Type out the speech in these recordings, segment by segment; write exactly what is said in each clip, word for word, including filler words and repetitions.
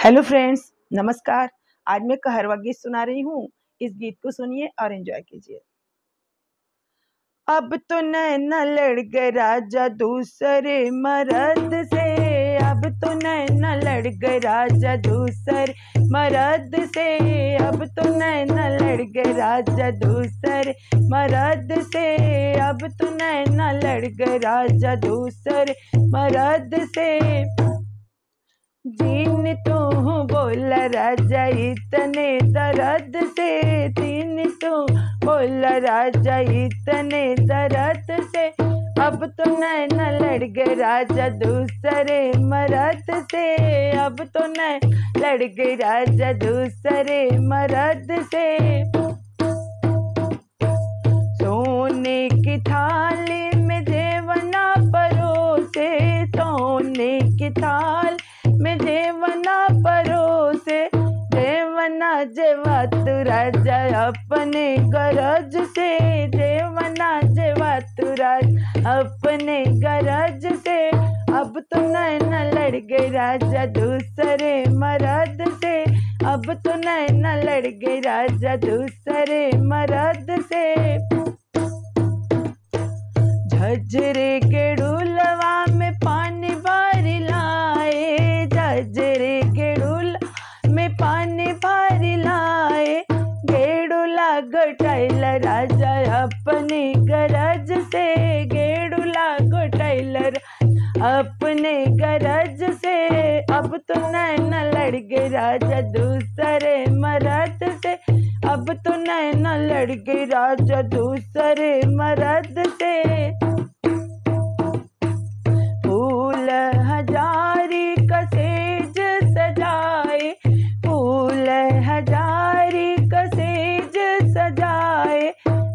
हेलो फ्रेंड्स, नमस्कार। आज मैं कहरवा गीत सुना रही हूँ। इस गीत को सुनिए और एंजॉय कीजिए। अब तो नैना लड़ गए राजा दूसरे मर्द से, अब तो नैना लड़ गए राजा दूसरे मर्द से, अब तो नैना लड़ गए राजा दूसरे मर्द से, अब तो नैना लड़ गए राजा दूसरे मर्द से। जिन तू बोल राजा इतने दर्द से, जिन तू बोल राजा इतने दर्द से। अब तो नैना लड़ गए राजा दूसरे मर्द से, अब तो नैना लड़ गए राजा दूसरे मर्द से। सोने की थाली में जेवना परोसे, सोने की थाली में जेवना परोसे। जेवना जेवा तू राजा अपने गरज से, जेवना जेवा तू राजा अपने गरज से। अब तो नैना लड़ गए राजा दूसरे मर्द से, अब तो नैना लड़ गए राजा दूसरे मर्द से। झजरे के डुलवा में पानी भरी लाए, झजरे के डुल में पानी भरी लाए। गेड़ुला गोटाइल राजा अपने गरज से, गेड़ुला गोटाइल अपने गरज से। अब तो नैना लड़ गए राजा दूसरे मर्द से, अब तो नैना लड़ गए राजा दूसरे मर्द से। फूल हजारी का सेज सजाए, फूल हजारी का सेज सजाए।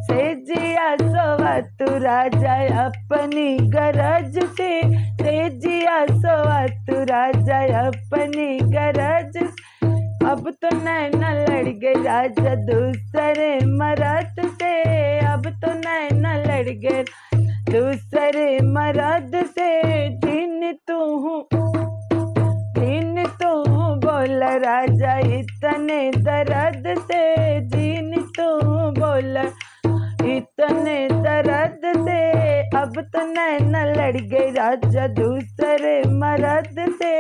सेजिया सोवा तू राजा अपनी गरज से, सेजिया सोवा तू राजा अपनी गरज से। अब तो नैना लड़ गए राजा दूसरे मर्द से, अब तो नैना लड़ गए दूसरे मर्द से। जिन तू, जिन तू बोल राजा इतने दर्द से, जिन तू बोल इतने दर्द से। अब तो नैना लड़ गए राजा दूसरे मर्द से,